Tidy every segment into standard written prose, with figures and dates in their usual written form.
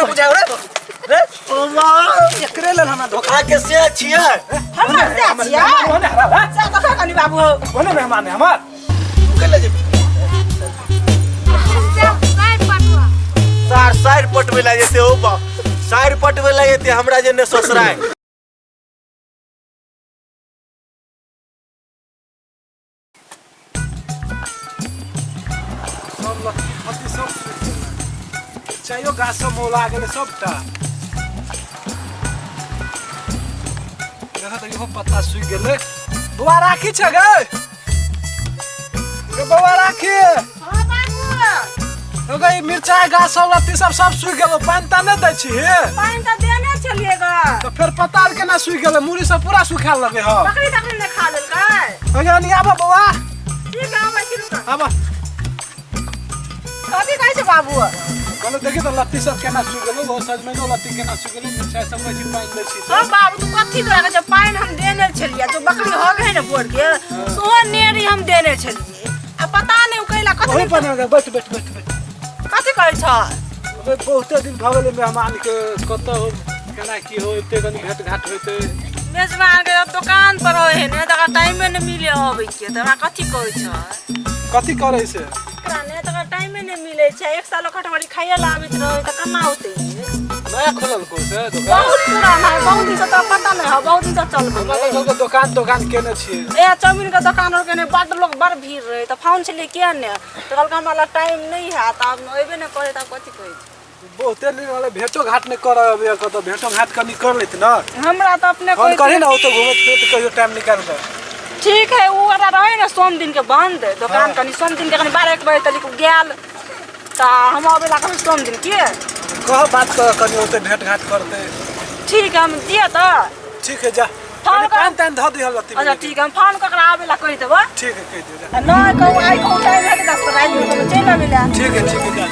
बुझाओ रे रे ओ माँ एकरे लेल हमरा धोखा अहाँ के से छियै हमरा से छियै ओने हरा है से देखा कनी बाबू ओने मेहमान है हमार तू के ले जेबी सार सार पटबै ला जेतै ओ बा सार पटबै ला जेतै हमरा जे ने ससुराय सब लत्ती फत्ती सब सुखि गेलै चायो गाछ सब मौला गेलै सबटा देखो तऽ इहो पत्ता सुखि गेलै बौआ राखी छै गै गे बौआ राखी हाँ बाबू हो गई मिरचाई गाछ सब लत्ती सब सब सुखि गेलो पानि तऽ नहि दै छी पानि तऽ देने छलियै ग तऽ फेर पत्ता आर केना सुखि गेलै मूड़ी सब पूरा सुखायल लगे हँ बकरी तकरी नहि खा लेलकै हो गई आबऽ बौआ ठीक है आबै छी रुक आबऽ कथी कहै छै बाबू कहलहुँ देखी तऽ लत्ती सब केना सुखि गेलो ओ सजमैनो लत्ती केना सुखि गेलो मिरचाई सब कहै छी पानि दै छी हाँ बाबू तू कथी तोरा कहै छै पानि हम देने छलियै जो बकरी हो गए ने बोर के सेहो नेरी हम देने छलियै आ पता नहि ओ कैला ओही कथी पर ने बैठ बैठ बैठ बैठ कथी कहै छ अबे बहुते दिन भऽ गेलै मेहमानके कतऽ हो केना की हो एते कनि भेट घाट होइतै मेजबान के दोकान पर रहे है ने तकरा टाइमे नहि मिले अबै के तऽ हमरा कथी कहै छ कथी करै से एकरा ने तकरा टाइमे नहि मिलै छै एक साल कटहरी खाइए ला आबैत रहै तऽ केना औतै नया खोलल को से दोकान बहुत पुराना है बहुत दिन से तऽ पता नहि है बहुत दिन से चल हमरा तऽ सबके दोकान दोकान केने छियै ए चाउमीन के दोकान और केने बड लोग बड़ भीड़ रहे तऽ फोन छलियै किया ने तऽ कहलकै हमरा लग टाइम नहि है तऽ आब अयबे नहि करै तऽ आब कथी कहै छी बहुते दिन होलै भेटो घाट नहि करऽ अबैया कतऽ भेटो घाट कनि कर लैत ने हमरा तऽ अपने फोन कोई करी ने ओतऽ घुमैत फिरैत कहियो टाइम निकालि कऽ ठीक है ओ वाला रहे ने सोम दिन के बंद दोकान हाँ। कनि सोम दिन के कनि 12 1 बजे तक गेल तऽ हम अबै ला कहबै सोम दिन के कह बात कर कनि ओतऽ भेट घाट करतै ठीक है हम दिअ तऽ ठीक है जा फोन कनि कर- पानि तानि धऽ दिहऽ लत्ती अच्छा ठीक है हम फोन ककरा आबै ला कहि देबै ठीक है कहि दियौ जा आ नहि कहू आइ कहू टाइम हेतै तऽ रातिमे कहबै चलि अबै ला ठीक है ठीक है जा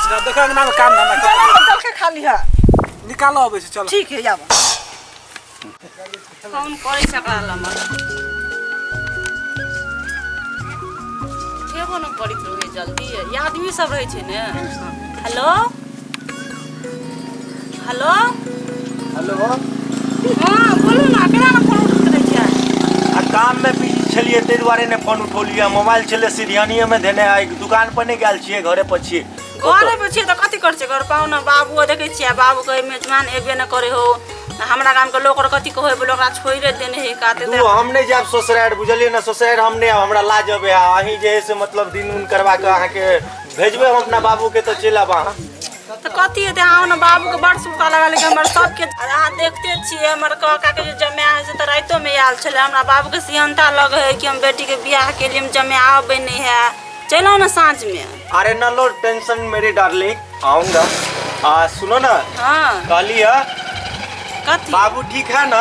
जा देखो अंगना में काम धंधा चल कर चल के खा लिहऽ निकालो अबै छै चलो ठीक है आब फोन करै छै एकरा लमर उठेबो नहि करैत रहै जल्दी ई आदमी सब रहै छै ने हेलो हेलो हेलो हँ बोलू ने केना ने फोन उठबैत रहै छियै आ काम में बिजी छलियै ताहि दुआरे नहि फोन उठौलियै मोबाइल छलै सिरिहानिए में धेने आइ दुकान पर नहि गेल छियै घरे पर छियै घरे पर छियै तऽ कथी करै छियै घर पाहुना बाबुओ देखै छियै बाबू कहै मेजबान एबे नहि करै हो हमरा गामके लोक आर कथी कहै बोले ओकरा छोड़िए देने है काते दू हम नहि जायब ससुरारि बुझलियै ने ससुरारि हम नहि आयब हमरा लाज अबै है अहीं जे है से मतलब दिन उन करवा कऽ अहाँके भेजबै हम अपना बाबूके तऽ चलि आयब अहाँ तऽ कथी हेतै अहाँ ने बाबूके बड़ सुविधा लगल लेकिन हमर सबके अहाँ देखते छियै हमर काकाके जे जमाए है से तऽ रातिओमे आयल छलै हमरा बाबूके सिहन्ता लगै है कि हम बेटीके बियाह केलियै हम जमाए अबै नहि है चलि आउ ने साँझमे अरे न लो टेंशन मेरी डार्लिंग आऊंगा आ सुनो ना हाँ कहली है कथी बाबू ठीक है ना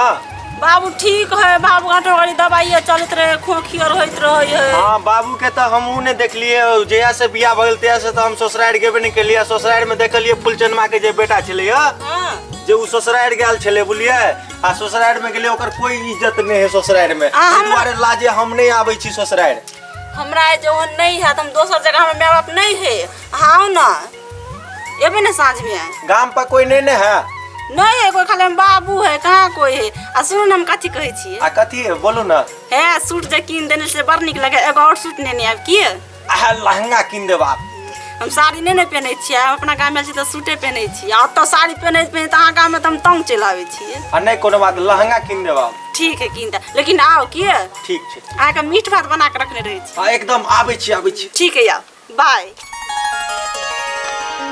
बाबू ठीक है बाबू आटो गाड़ी दवाइए चलैत रहे खोखी आर होइत रहे है हाँ बाबू के तो हमहूँ ने देखलिए जहिया से बियाह भऽ गेल तहिया से तो हम ससुरारि गेबे नहीं केलिए ससुरारि में देखलिए फूलचनमा के जे बेटा छलै हाँ जे उ ससुरारि गेल छलै बुझलिए आ ससुरारि में गेलिए ओकर कोई इज्जत नहीं है ससुरारि में आ, एहि हमरा- दुआरे लाजे हम नहीं आबै छी ससुरारि हमरा जे ओहन नहीं है हम दोसर जगह हमर माय बाप नहीं है अहाँ आउ ने एबै ने साँझमे गाम पर कोई नहीं ने है नहीं है कोई खाली हम बाबू है कहाँ कोई है आ सुनू ने हम कथी कहै छियै आ कथी है बोलू ना हे सूट जे कीन देने से बड़ नीक लगे एगो और सूट नेने आयब की आ लहंगा कीन देब आप हम साड़ी नहि ने पहिनै छियै हम अपना गाममे छी तऽ सूटे पहिनै छी आ ओतऽ साड़ी पहिनैत पहिनैत अहाँ गाममे तऽ हम तंग चलि आबै छियै आ नहीं कोनो बात लहंगा कीन देब आप ठीक है कीन दे लेकिन आउ की ठीक छै अहाँके मीठ भात बना कऽ रखने रहै छी आ एकदम आबै छी आबै छी ठीक है आउ बाय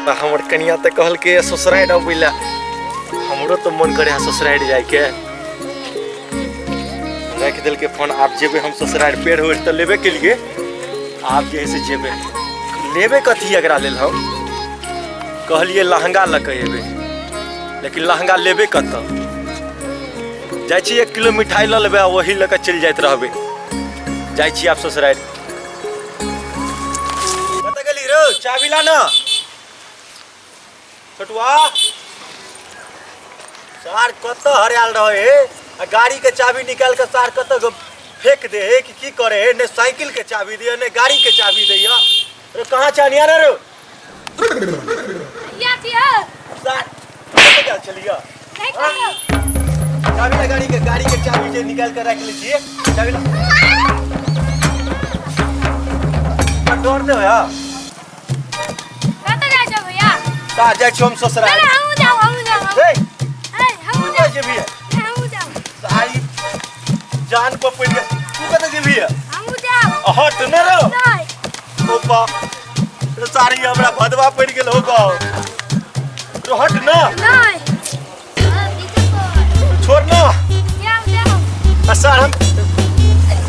तऽ हमर कनिया तऽ कहलकै ससुरारि अबै लए हमरो तऽ मन करे ससुरारि जाइके राखि देलकै फोन आब जेबै हम ससुरारि पेड़ उड़ तऽ लेबे केलिए आब जे है से जेबै लेबै कथी एकरा लेल हम कहलिए लहंगा लऽ कऽ एबै लेकिन लहंगा लेबै कतऽ जाइ छी 1 किलो मिठाई लऽ लेबै आ वही लऽ कऽ चलि जाइत रहबै जाइ छी आब ससुरारि कतऽ गेली रौ चाबी ला ना छोटुआ सार कतऽ हरायल रहे हे आ गाड़ी के चाबी निकाल के सार कतऽ फेंक दे हे कि की करे हे ने साइकिल के चाबी दिया ने गाड़ी के चाबी दैया अरे कहाँ चानिया रे रो या छियै सार चाबी ला गाड़ी के, गाड़ी के चाबी जे निकाल के रख ले छियै, चाबी ला। डर दे भैया। कतऽ जाइ छौ भैया? ता जाइ छियौ हम ससुराल। नहीं, हमहूँ जाउ, हमहूँ जाउ। ए, ए, हमहूँ तू जाउ। जेबही? हमहूँ जाउ। सारी जान पर पड़ि गेल। तू कतऽ जेबही? हमहूँ जाउ। हट ने रौ। नहीं। ओ बा, सारी हमरा भदवा पड़ि गेल हो बा। रो हट ना। नहीं। छोड़ ना। जाउ, जाउ। आ सार हम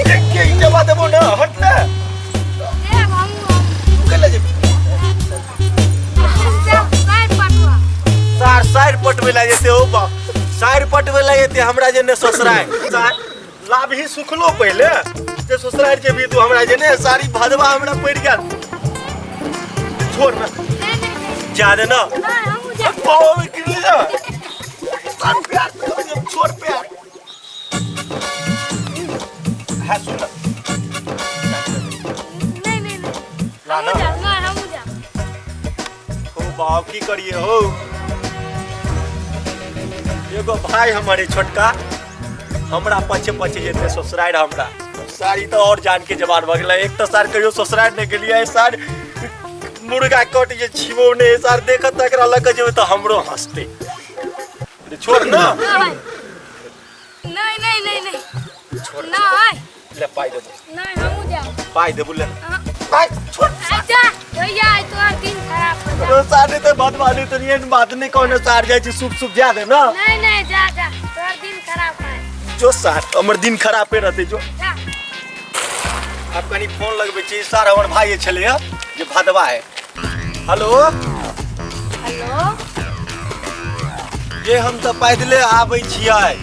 एक के ही जमा देबो ना, हट ना। जाउ, हमहूँ। तू केला जेबही? हमहूँ जाउ, साइड पटवा। सार साइड पटबै ला जेतै हो बा, साइड पटबै ला जेतै हमरा जे ने ससुराल। सार लाभ ही सुखलो पहिले जे ससुराल जेबही तू हमरा जे ने सारी भदवा हमरा पड़ि गेल। छोड़ ना। नहीं, नहीं, नहीं। जा दे ना। नहीं, हमहूँ जाउ। पाँव में गिर जा। सार प्यार छोड़ प्यार। हाँ सुन ना। नहीं, नहीं, नहीं। ला ना। हमहूँ जाउ, नहीं, हमहूँ जाउ। हो बाप की करिए हो। एगो भाई हमारे छोटका हमरा पछे पछे जेते ससुराल हमरा। सारी तो और जान के जवान भऽ गेलै। एक तऽ सार कहियो ससुराल नहि गेलियै, सार मुर्गा कट जे छिबो नहि, सार देखत एकरा लऽ कऽ जेबै तऽ हमरो हँसतै। रे छोड़ ना। नहीं, नहीं, नहीं, नहीं। छोड़। नहीं। ले पाइ देबो। नहीं, हमहूँ जाउ। पाइ देबो ले। हाँ। पाइ छोड़। अच्छा भैया, आइ तोहर दिन खराब हो जा। रो सार नहि तऽ बदमानी तऽ एहन बात नहि कहने सार जाइ छी सुप सुप जा दे ना। नहीं, नहीं, जा जा, तोहर दिन खराब है। जो सार हमर दिन खराबे रहतै जो। जा। आब कनी फोन लगबै छी, सार हमर भाई छलै जे भदवा है। हेलो। हेलो। जे हम तऽ पैदले आबै छियै,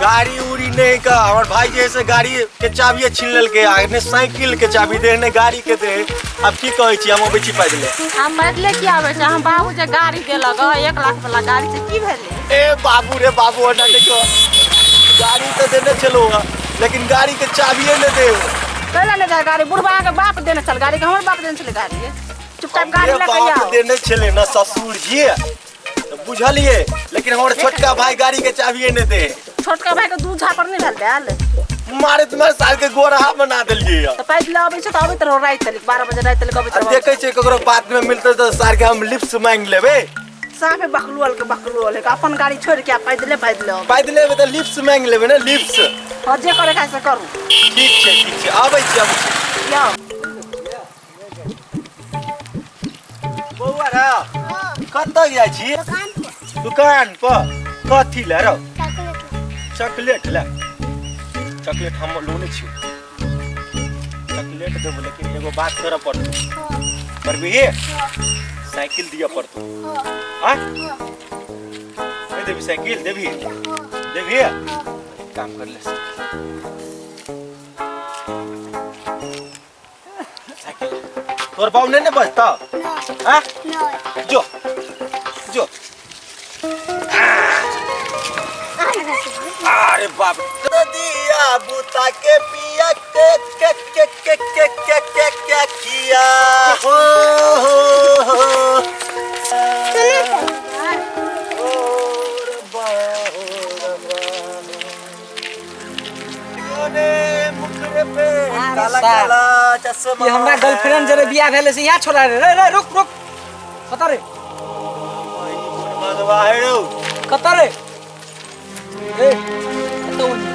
गाड़ी उड़ी नहि का। हमर भाई जे से गाड़ी के चाबिए छीन लेलकै, आ ने साइकिल के चाबी दे ने गाड़ी के दे। आब की कहै छी, हम अबै छी पैदले। हम पैदले की आबै छै? हम बाबू जे गाड़ी देलक 1 लाख वाला गाड़ी छै, की भेलै? ए बाबू रे बाबू, ओना देखो गाड़ी तऽ देने छलौ हँ, लेकिन गाड़ी के चाबिए नहि दे। कैला नहि दे गाड़ी? बुढ़बा के बाप देने छल गाड़ी के, हमर बाप देने छलै गाड़ी। चुपचाप गाड़ी हमरे लऽ के बाप आउ। देने छलै ना ससुर जी, तऽ बुझलियै, लेकिन हमर छोटका भाई गाड़ी के चाबिए नहि दे। छोटका भाई के 2 झापड़ नहि भेल देल। मारे तुम्हारे साल के गोरहा बना देलियै तऽ पैदल अबै छै तऽ अबैत रहो राति तलिक, 12 बजे राति तलिक अबैत आ रहो। देखै छियै ककरो बात में मिलतै तऽ सार के हम लिप्स मांगि लेबै। साफे बकलुअल के बकलुअल के अपन गाड़ी छोड़ के आ पैदले पैदले अबै। पैदले अबै तऽ लिप्स मांगि लेबै ने, लिप्स। हँ, जे करे खाय से करू। ठीक छै, ठीक छै, आबै छी, आबै छी। जाउ। बौआ रे, कतऽ जाइ छी? दुकान पर। कथी ले रौ? चॉकलेट ले। चॉकलेट हम लोने छियौ, चॉकलेट देबो, लेकिन एगो बात करऽ पड़तौ। करबिही? साइकिल दिअ पड़तौ। आँय? नहि देबही साइकिल? देबही? देबही? एक काम कर ले, साइकिल तोर बाबू नहि ने बजतौ? आँय? जो जो। अरे बाप दिया बुता के पिया के के के के के के के के किया हो हो हो। काला काला चश्मा। ये हमरा गर्लफ्रेंड जरे बियाह भेले से यहाँ छोड़ा रे। रे रे रुक रुक, कतऽ रे? भगवा है रौ। कतऽ रे? ए कतऽ ओनी?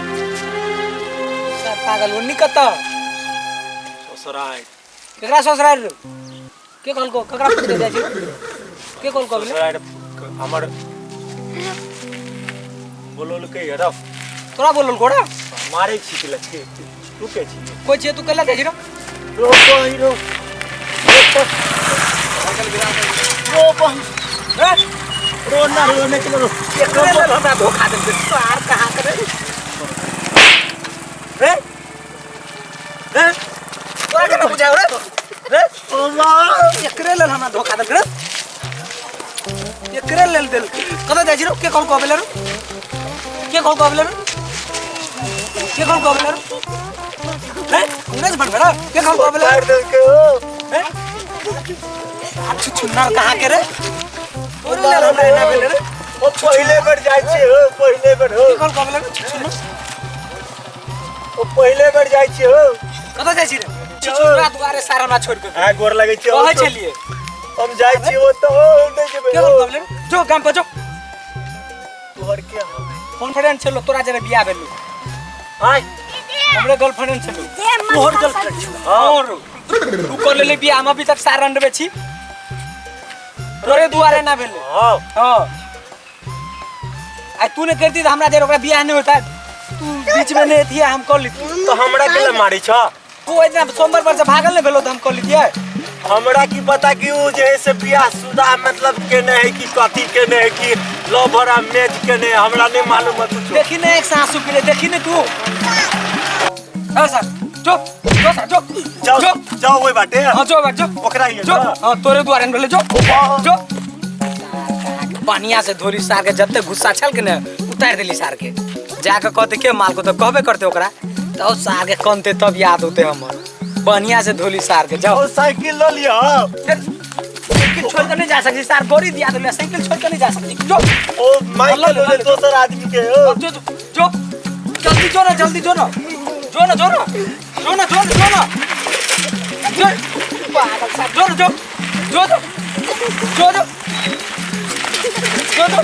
सब पागल ओनी कतऽ? ससुराल। केकरा ससुराल रे? के कहलको? केकरा पूछ के जाइ छी? के कहलको अभी? ससुराल हमर बोललकै रौ। तोरा बोललको रे? मारे छी के लछके। तू के छी? कोइ छियै तू? केला जाइ छी रे? रो बहि रो। रो बहि। ए रो ना रो नहीं चलो रो। एकरे लेल हमरा धोखा देलकै। सार कहाँ करे रे? रे तोरा केना बुझाउ रे? रे ओ माँ, एकरे लेल हमरा धोखा देलकै रे। एकरे लेल देलकै। कतऽ जाइ छी रे? के कहलको अबै रे? के कहलको अबै रे? के कहलको अबै रे? रे अंग्रेज बनबे रे? के कहलको अबै रे? मार देलकै ओ। रे आ छुछुन्नर कहाँ के रे? तोरे लेल हमरा एना भेलै रे। ओ पहिले बेर जाइ छियै हो, पहिले बेर हो। के कहल कबले छुछुन? ओ पहिले बेर जाइ छियै हो। कतऽ जाइ छी रे छुछुनरा दुआरे सारा हमरा छोड़ि के आ गोर लगै छियै। कहै छलियै हम जाइ छियै ओतऽ हो, हम नहि जेबै के हो। कहल कबले जो गाम पर जो। तोहर के हौ? कॉन्फिडेंस छलो तोरा जरे बियाह भेलू। आय हमरे गर्लफ्रेंड छलो। तोहर गर्लफ्रेंड छलो? हां। और तू कर लेले बियाह, हम अभी तक सार अंडवे छी, तोरे दुआरे ना भेले। हां। हां, आ तू ने करती त हमरा जरे ओकरा बियाह नहीं होता, तू बीच में नहीं थी, हम कर लीती। तो हमरा के ले मारी छ? तू इतना सोमवार पर से भागल नहीं भेलो त हम कर लीतियै। हमरा की पता कि उ जे है से बियाह शुदा मतलब केने है कि कथी केने है कि लवर आ मैच केने है, हमरा नहीं मालूम है कुछ। देखी ने एक सासू के देखी ने तू। ए सर जो जो सर जो जाओ जो जाओ ओई बाटे। हां जो बाटे जो ओकरा ही जो। हां तोरे दुआरे में भेले जो जो। बढ़िया से धोली सार के जते गुस्सा छल के ने उतार देली सार के। जाके कहते के माल को तो कहबे करते ओकरा, तो सार के कनते तब याद होते हमर। बढ़िया से धोली सार के जाओ। ओ साइकिल ल लिया। साइकिल छोड़ के नहीं जा सकती सार, गोरी दिया देले, साइकिल छोड़ के नहीं जा सकती जो। ओ माइक ल ले, ले दोसर आदमी के हो। जो जो जल्दी जो ना, जल्दी जो ना, जो ना, जो ना, जो ना, जो ना, जो ना, जो पागल सार, जो ना, जो जो जो जो जो जो जो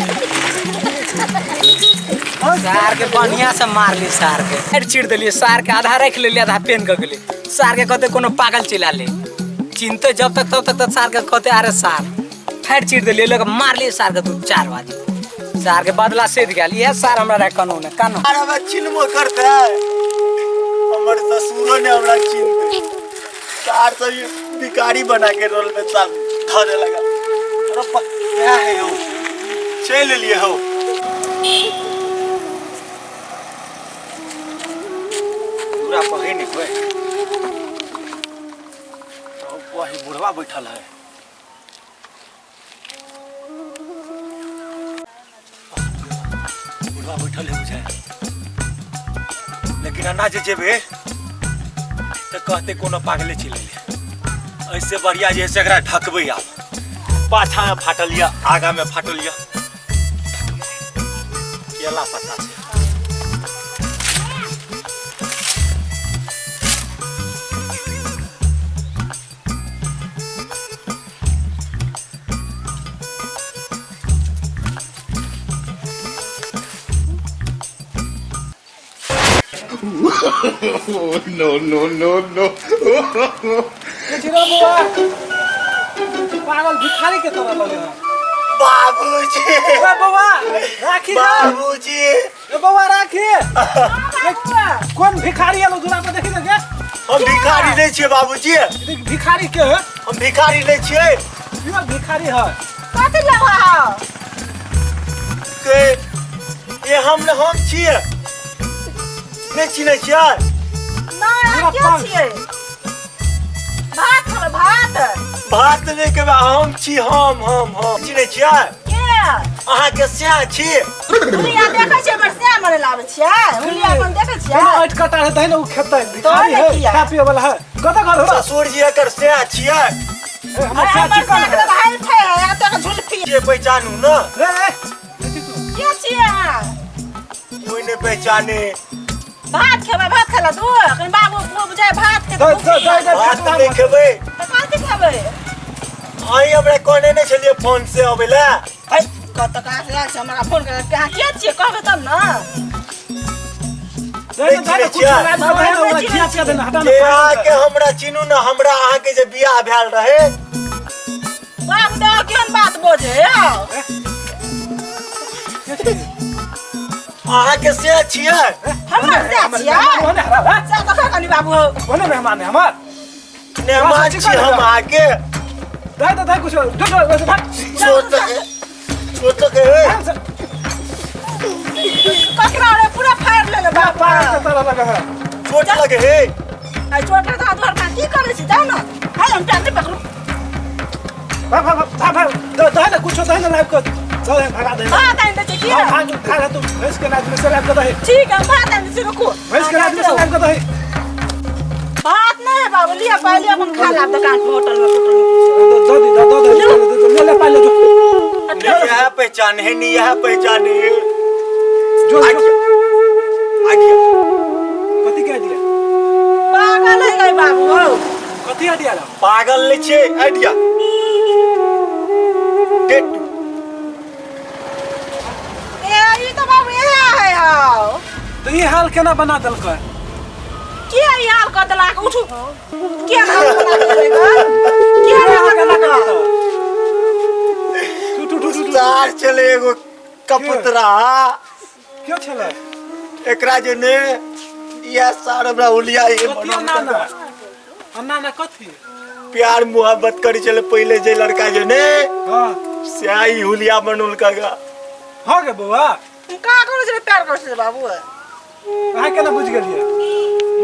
सार के बढ़िया से मारली सार के, फिर चीर देलिए सार के, आधा रख लेलिए आधा पेन के गेली। सार के कहते कोनो पागल चिल्ला ले, चिंते जब तक तब तक सार के कहते अरे सार, फिर चीर देलिए लोग मारलिए सार के दू चार बाजी। सार के बदला सेध गेल। इहे सार हमरा रहे कानून है कानून। अरे हमरा चिन्हबो करते हमर ससुरो ने हमरा चिन्हते। सार सब ये भिखारी बना के रोल में साल धरे लगा। अरे क्या है हो, चल लिए हो। पूरा पहे नहीं हुए। वही बुढ़वा बैठल है। बुढ़वा बैठल है बुझाए, लेकिन अना जे जेबे तो कहते कोनो पागले चिल्ले। ऐसे बढ़िया जे से एकरा ढकबे आप। पाछा में फाटल या आगा में फाटल या केला पत्ता से। No, no, no, no. पागल भिखारी के तरह लगे है। बाबूजी। ए बउआ, राखी ना। बाबूजी। ए बउआ, राखी। कौन भिखारी आलो दूरा पर देखी ना के? हम भिखारी नहीं छियै बाबूजी। देख भिखारी के है? हम भिखारी नहीं छियै। यो भिखारी है। कथी लेबा हौ? के ये हम छियै। नहीं चिन्है छियै? नहीं, अहाँ के छियै? भात खेबै, भात। भात नहीं खेबै, हम छी, हम हम हम चिन्है छियै? के? अहाँ के स्याह छी। हुलिया देखै छियै, हमर स्याह मरे लाबै छियै। हुलिया अपन देखै छियै? कोनो ऐठ कटा हेतै ने, उ खेतै। भिखारी है, किया? खाय पियै वाला है। कतऽ घर हो? ससुर जी एकर स्याह छियै। हमर स्याह हमर चिकन स्याह के है। भाई छै, एतऽ के झुलफी। के पहचानू ना? रे, रे, देखी तू। के छियै अहाँ? कोई नहीं पहचाने। भात खेबै, भात खेला दू। अखन बाबू बुझाय भात खेतै, दे, दे, दे, दे, भात नहीं खेबै। तऽ कथी खेबै? अहीं हमरा कहने नहीं छलियै फोन से अबै लए? है, कतऽ कहाँ से आयल छै? हमरा फोन करके अहाँ के छियै? कहबै तब ने। दे, दे, दे, कुछ लाज के दे, ओकरा खिया पिया दे ने, हटा ने, जे अहाँके हमरा चिन्हू ने, हमरा अहाँके जे बियाह भेल रहे। बाबू दे, केहन बात बजै हौ? अहाँके से छियै? हमर से छियै? ओने हरा, हरा। से देखो कनी बाबू हौ। ओने मेहमान है हमार। मेहमान छी हम अहाँके। दे, दे, दे, कुछ, जो, जो, जो, भाग। छोट के, छोट के, हे। ककरा रे पूरा फाड़ लेले बाप। पागल के तरह लगे है। चोट लगे हे। आ चोट लगे तऽ तोहर की करै छी? जाउ ने। हाय, हम टांग पकड़ू। भाग, भाग, भाग, भाग। दे, दे ने, कुछो दे ने, लाइव कर। दे, भगा दे। भात आनि दै छी की? हाँ, भाग, खा ले तू। भैंस के नाद में से लाइव कर दे। ठीक है, भात आनि दै छी, रुकू। भैंस के नाद में से लाइव कर दे। भात नहीं है बाबू, लिया पहले अपन खा लाब दुकान पर, होटल में, होटल में। दे, दे, दे, दे, दे, दे, दे, ले, ले, पाई ले, जो। यह पहचान है नहीं, यह पहचान है। जो आइडिया आइडिया कथी के आइडिया? पागल है गई बाबू हो। कथी आइडिया ला? पागल नहीं छे आइडिया टेटू। ए ई तो बाबू ए है हो। तो ई हाल केना बना देलकै? के ई हाल क देलक? उठू, के हाल बना देलक? के हाल केना बना केना देलक? टू टू टू टू सार चले एगो कपुतरा। क्यों छले एकरा जे ने यह सार हमरा हुलिया ये कथी? ना ना अन्ना ना कथी प्यार मोहब्बत करी चले पहले जे लड़का जे ने हां से आई हुलिया बनोल का हो गे बउआ। का करू छले प्यार करू छले बाबू? अहाँ केना बुझि गेलियै?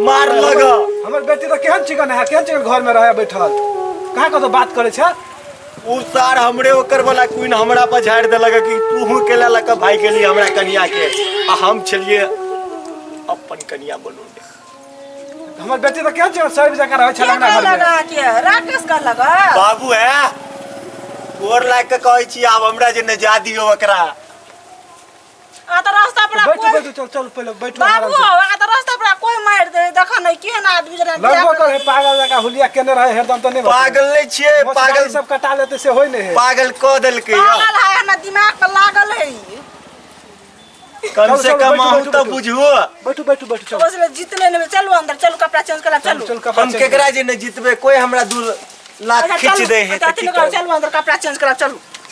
मार लगा। हमर बेटी तऽ केहन चिकन है, केहन चिकन घर में रहे बैठल, कहाँ कतौ बात करे छै? उ सार हमरे ओकर वाला क्वीन हमरा पर झाड़ देलक कि तू केला लक भाई के लिए हमरा कनिया के, आ हम छलिए अपन कनिया बनोले। हमर बेटी तऽ केहन चिकन सर्व जकाँ रहै के छल अंगना घर में। कहलक अहाँके? राकेश कहलक? बाबू है गोर लाग के कहै छी आब हमरा जे ने जा दियौ एकरा। आ तऽ रास्ता पर बैठू कोई बैठू, चल चल पहिले बैठू बाबू आराम से। आ तऽ रास्ता पर कोई मारि दे, देख नै केहन आदमी जेना लगबो करे पागल जकाँ हुलिया केने रहे हरदम तऽ नहि पागल नहीं छियै, पागल सब कटा लेते से होय नहि है। पागल कऽ देलकै। पागल है, हमरा दिमाग पर लागल है ई। कम से चल, कम बैठू, अहूँ बैठू, तऽ बैठू। बुझू। बैठू बैठू बैठू, चल बस जीतले नहि, चलू अंदर चलू, कपड़ा चेंज करा चलू। चल कपड़ा हम चेंज केकरा जे ने जीतबे, कोई हमरा 2 लाख अच्छा, खींच चलू, दे है अच्छा, तऽ की अथी करबै? चलू अंदर कपड़ा चेंज करा चलू।